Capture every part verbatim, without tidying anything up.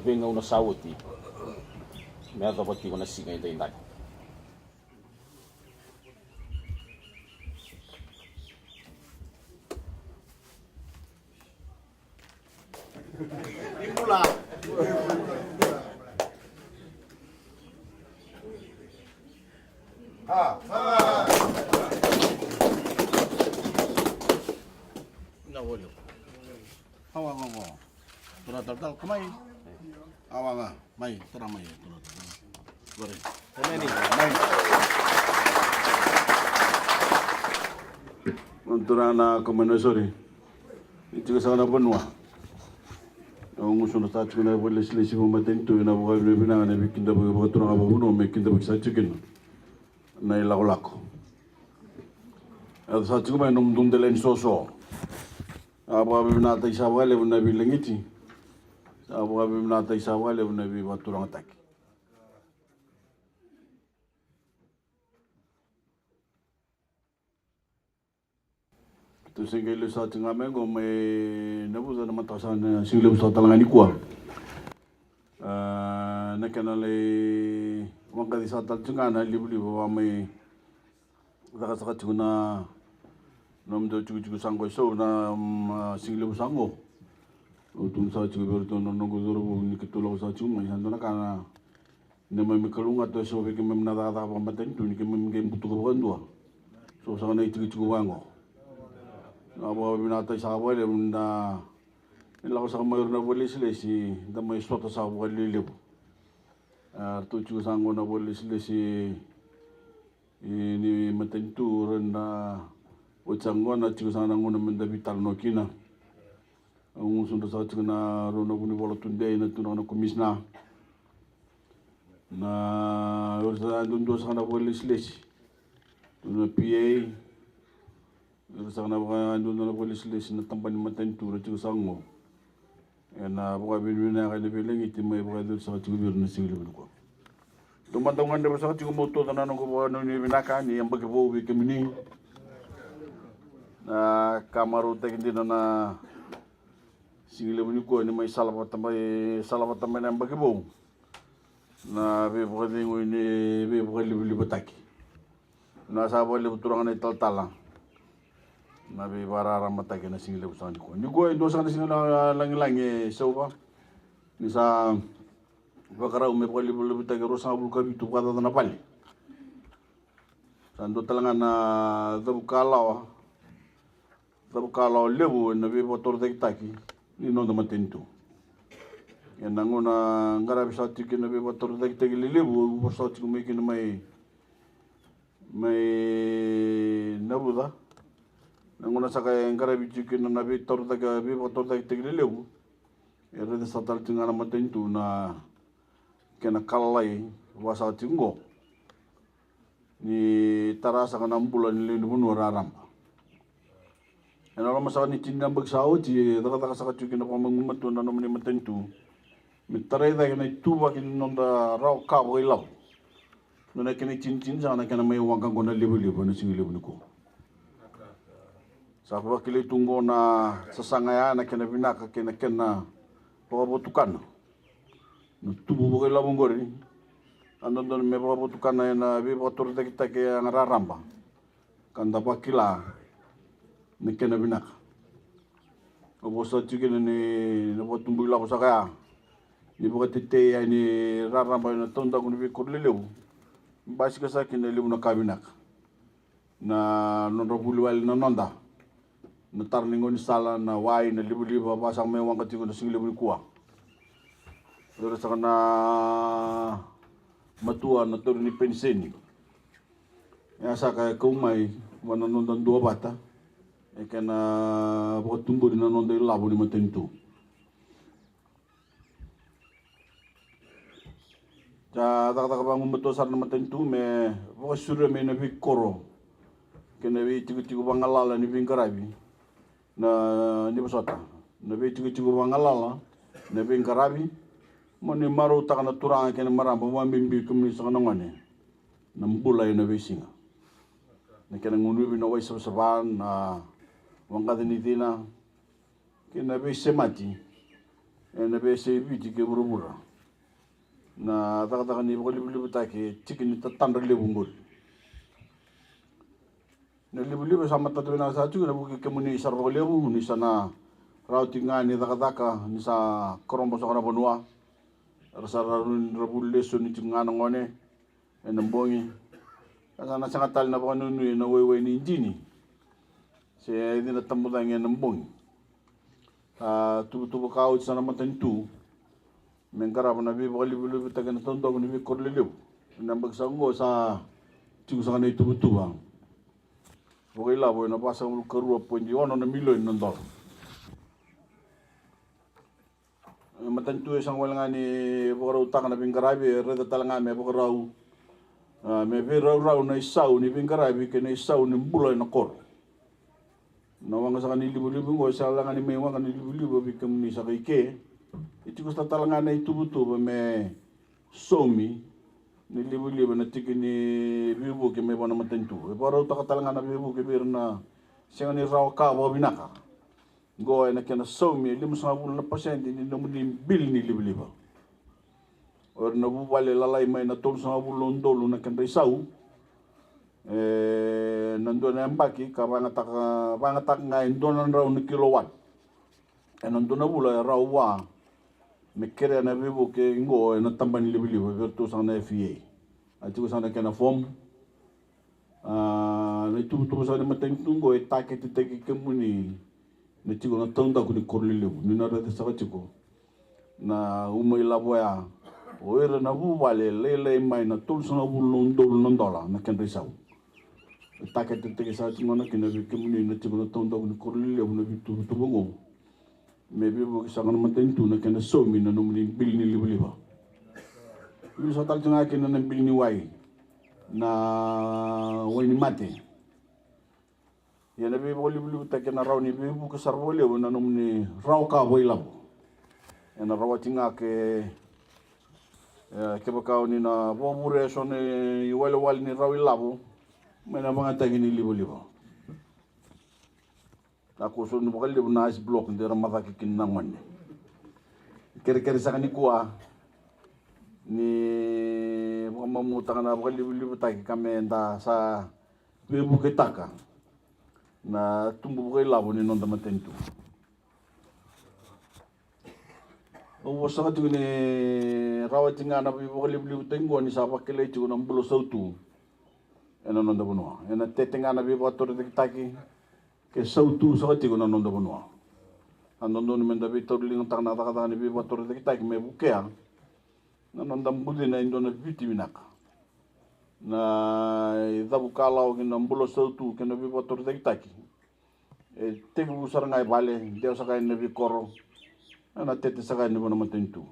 Veigauna sa oti me yacova tiko na siga edaidai. Awa, awa, awa. Tura talatala, ko mai. Awa ga, mai, tura mai, tura talatala. Mai. Tura na ko mai na sori. Ni tiko saka na vanua. Au gusu na sa tiko na vakalesilesi vakamatanitu ena vakavinavinaka na veikidavaki vakaturaga vakavanua me kidavaki sa tiko kina na ilakolako. Eda sa tiko mai na nomudou dela ni soso. Sa vakavinavinakataki sa vakalevu na veilagiti. Sa vakavinavinakataki sa vakalevu na veivakaturagataki. Tou se qai lesu saka tiko ga mai qo mai Navuca na mataka saka na siga levu saka tale ga nikua. A, na kena lai vaqaci saka tale tiko ga na livaliva va mai caka saka tiko na nomudou tikotiko sa qo e sau na, mm, a, siga levu sa qo. Au tukuna saka tiko vei iratou na noqu cauravou ni keitou lako saka tiko mai, sa dua na ka na neimami kalougata e so vei keimami na cakacaka vakamatanitu ni keimami qai butuka vakadua. So saka na itikotiko vaqo. Na vakavinavinakataki saka vakalevu ni da, ni lako saka mai ira na vakalesilesi, da mai sota saka vakalelevu. A, ratou tiko saka qo na vakalesilesi ni matanitu, ra na oti saka qo na tiko saka na gauna me da veitalanoa kina. Au gusu dra saka tiko na rua na vunivola tudei, na turaga na komisina. Na, o ira saka duadua saka na vakalesilesi. Turaga na P A. O ira saka na vaka, duadua na vakalesilesi na tabana ni matanitu ra tiko saka qo. Ena vakavinavinaka ena veilagiti mai vakayacori saka tiko vei ira na siga levu nikua. Dou mada gadreva saka tiko meu tauca na noqu vakanuinui vinaka ni yabaki vou vei kemuni. Na ka marautaki dina na siga levu nikua ni mai salavata mai, salavata mai na yabaki vou. Na veivakacegui ni veivakalivalivataki. Na sa vakalevu turaga na italatala. Na veivakararamataki ena siga levu saka nikua. Nikua e dua saka na siga lagilagi e Sauva. Ni sa vakarau me vakalivalivataki e ruasagavulu ka vitu vakacaca na vale. Sa dua tale ga na cavukalawa, cavukalawa levu ena veivakatorocaketaki ni noda matanitu. Ena gauna qaravi saka tiko kina na veivakatorocaketaki lelevu, au vosa saka tiko mai kina mai, mai Navuca. Na gauna saka e qaravi tiko kina na veitorocake, veivakatorocaketaki lelevu. E raica saka tale tiko ga na matanitu na kena ka lalai vaka saka tiko qo. Ni tara saka na bula ni lewe ni vanua raraba. Ena loma saka ni tini na yabaki sa oti, e cakacaka saka tiko kina vakagumatua na nomuni matanitu. Me tarai cake na ituvaki ni noda rawa ka vakailavo. Nona kena itinitini saka na kena mai waqa qo na livaliva ena siga levu nikua. Sa vakilai tu qo na sasaga ya na kena vinaka kei na kena vakavotukana. Na tubu vakailavo qori. A dodonu me vakavotukana ena veivakatorocaketaki yaga raraba. Ka da vakila na kena vinaka. Au vosa tiko kina ni na vakatubu ilavo saka ya. Ni vakatetei yani raraba ena taudaku ni veikoro lelevu. Basika saka kina e levu na ka vinaka. Na nodra vuli wale na noda. Na tara ni gaunisala, na wai, na livaliva, vaka saka mai waqa tiko na siga levu nikua. Era saka na matua na tauri ni peniseni. E a saka e kau mai vua na noda duavata. E kena vakatuburi na noda ilavo ni matanitu. Sa cakacaka vagumatua sara na matanitu me vakasurumi na veikoro kei na veitikotiko vagalala ni veiqaravi na ni vosota. Na veitikotiko vagalala na veiqaravi mo ni marautaka na turaga kei na marama vakabibi kemuni saka na gone. Na bula ena veisiga. Na kena gunuvi na wai savasava, na waqaci ni cina, kei na veisemati. ena veiyasai Viti kei vuravura. Na cakacaka ni vakalivalivataki e tiki ni tatadra levu oqori. Na livaliva sa matata vinaka saka tiko ena vuku i kemuni sara vakalevu, ni sa na rawa tiko ga ni cakacaka ni sa korobo saka na vanua. Era sa rawa ni ra vuli lesu ni tiko ga na gone ena bogi. Ka sa na sega tale na vakanuinui ena waiwai ni idini se cina tabucagi ena bogi. A tuvatuva ka oti sa na matanitu me qarava na veivakalivalivataki ena taudaku ni veikoro lelevu. Ena yabaki sa oqo sa tiko saka na ituvatuva vakailavo ena vasagavulu karua poidi ono na milioni na dola. E matanitu e sega wale ga ni vakarautaka na veiqaravi, e raica tale ga me vakarau, a, me veiraurau na isau ni veiqaravi kei na isau ni bula ena koro. Na waqa saka ni livaliva oqo e sega wale ga ni mai waqa ni livaliva vei kemuni saka i ke. E tiko saka tale ga na ituvatuva me saumi ni livaliva na tiki ni veivuke mai vua na matanitu. E vakarautaka tale ga na veivuke vei ira na sega ni rawa ka vakavinaka. Oqo ena kena saumi e limasagavulu na pasede ni nomuni bili ni livaliva. O ira na vuvale lalai mai na tolusagavulu na udolu na kedra isau ena dua na yabaki, ka vagataka, vagataka ga e dua na drau na kilowatt ena dua na vula, e rawa vua me kerea na veivuke oqo ena tabana ni livaliva vei iratou saka na F E A. A tiko saka na kena fomu. A, na ituvatuva saka ni matanitu oqo e taketetaki kemuni na tiko na taudaku ni koro lelevu, ni na raica saka tiko na uma ilavo oya. O ira na vuvale lailai mai na tolusagavulu na udolu na dola na kedra isau. E taketetaki saka tiko gona kina vei kemuni na tiko na taudaku ni koro lelevu na veituvatuva oqo. Me veivuke saka na matanitu na kena saumi na nomuni bili ni livaliva. Vili saka tale tiko ga kina na bili ni wai, na wai ni mate. Ia na veivakalivalivataki ena rawa ni veivuke sara vakalevu ena nomuni rawa ka vakailavo. Ena rawati ga ke, e, kevaka o ni na vakavure eso na iwalewale ni rawa ilavo mai na vagataki ni livaliva. Na kusoni vakalevu na ice block de ra macaki kina na gone. Kerekere saka nikua ni vakamamutaka na vakalivalivataki ka me da sa veivuketaka na tubu vakailavo ni noda matanitu. Au vosa saka tiko ni rawati ga na veivakalivalivataki oqo ni sa vakilai tiko na bula sautu ena noda vanua. Ena tete ga na veivakatorocaketaki ke sautu saka tiko na noda vanua. A dodonu me da veitauriligataka na cakacaka ni veivakatorocaketaki me vukea na noda bucina e dua na Viti vinaka. Na icavu kalawa ki na bula sautu kei na veivakatorocaketaki e tekivu sara ga e vale, dewa saka yani na veikoro, ena tete saka yani vua na matanitu.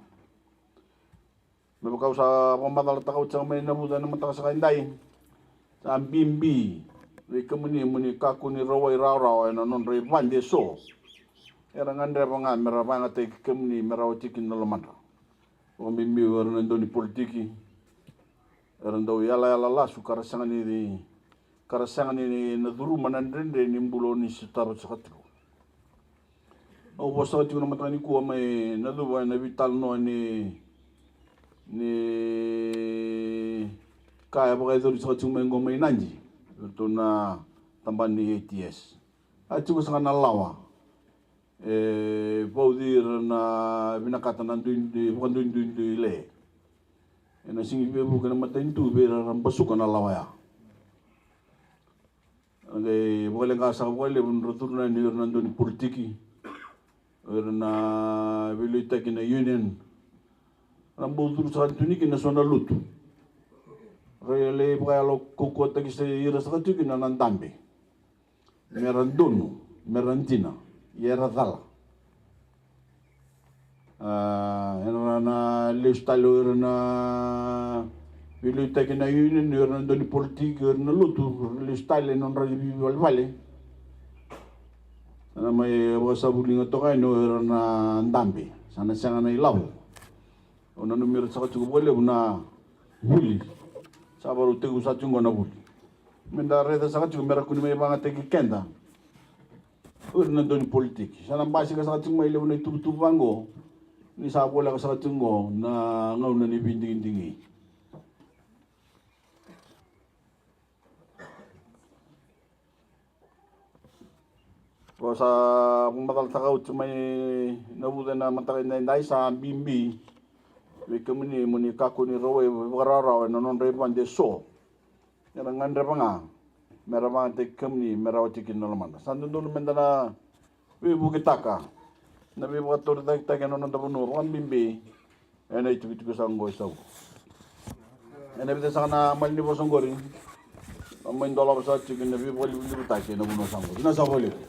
Me vaka au sa vakamacalataka oti saka mai na vuca ena mataka saka edai, sa bibi vei kemuni mo ni kakua ni rawai rawarawa ena nodra ivadi eso era gadreva ga me ra vayagataki kemuni me rawa tiko kina na lomadra. Vakabibi o ira na dau ni politiki, era dau yalayala lasu ka ra sega ni, ka ra sega ni na curuma na dredre ni bula o ni sotava saka tiko. Au vosa saka tiko na mataka nikua mai Nacuva ena veitalanoa ni, ni ka e vakayacori saka tiko mai oqo mai Nadi, iratou na tabana ni A T S. A tiko saka na lawa e vauci ira na vinakata na duidui, vakaduiduidui le. Ena sigi veivuke na matanitu vei ira ra basuka na lawa ya. A qai vakaleqa saka vakalevu nodra curu yani o ira na dau ni politiki, o ira na veiliutaki na union. Ra bau curu saka tu ni kina so na lotu. Ra lai vakayalo kaukauwataki ira saka tu kina na dabe. Me ra donu, me ra dina, ia era cala. A, era na lesu tale o ira na veiliutaki na union, o ira na dau ni politiki, o ira na lotu, ra lesu tale na nodra veivalevale. Sa na mai vakasavuliga toka yani o ira na dabe, sa na sega na ilavo. Au nanumi ira saka tiko vakalevu na vuli. Sa varau tekivu saka tiko oqo na vuli. Me da raica saka tiko me ra kua ni mai vayagataki keda o ira na dau ni politiki. Sa na basika saka tiko mai levu na ituvatuva oqo. ni sa voleka saka tiko qo na gauna ni veidigidigi. Ko sa macalataka oti mai na vuce na mataka edaidai, sa bibi vei kemuni mo ni kakua ni rawai vakarawarawa ena nodra ivadi eso. Era gadreva ga me ra vakayagataki kemuni me rawa tiko kina na lomada. Sa dodonu me da na veivukitaka na veivakatorocaketaki ena noda vanua, vakabibi ena itikotiko sa qo e Sauvu. Ena vica saka na malanivosa qori, a mai dolava saka tiko na veivakalivalivataki ena vanua sa qo. Vinaka saka vakalevu.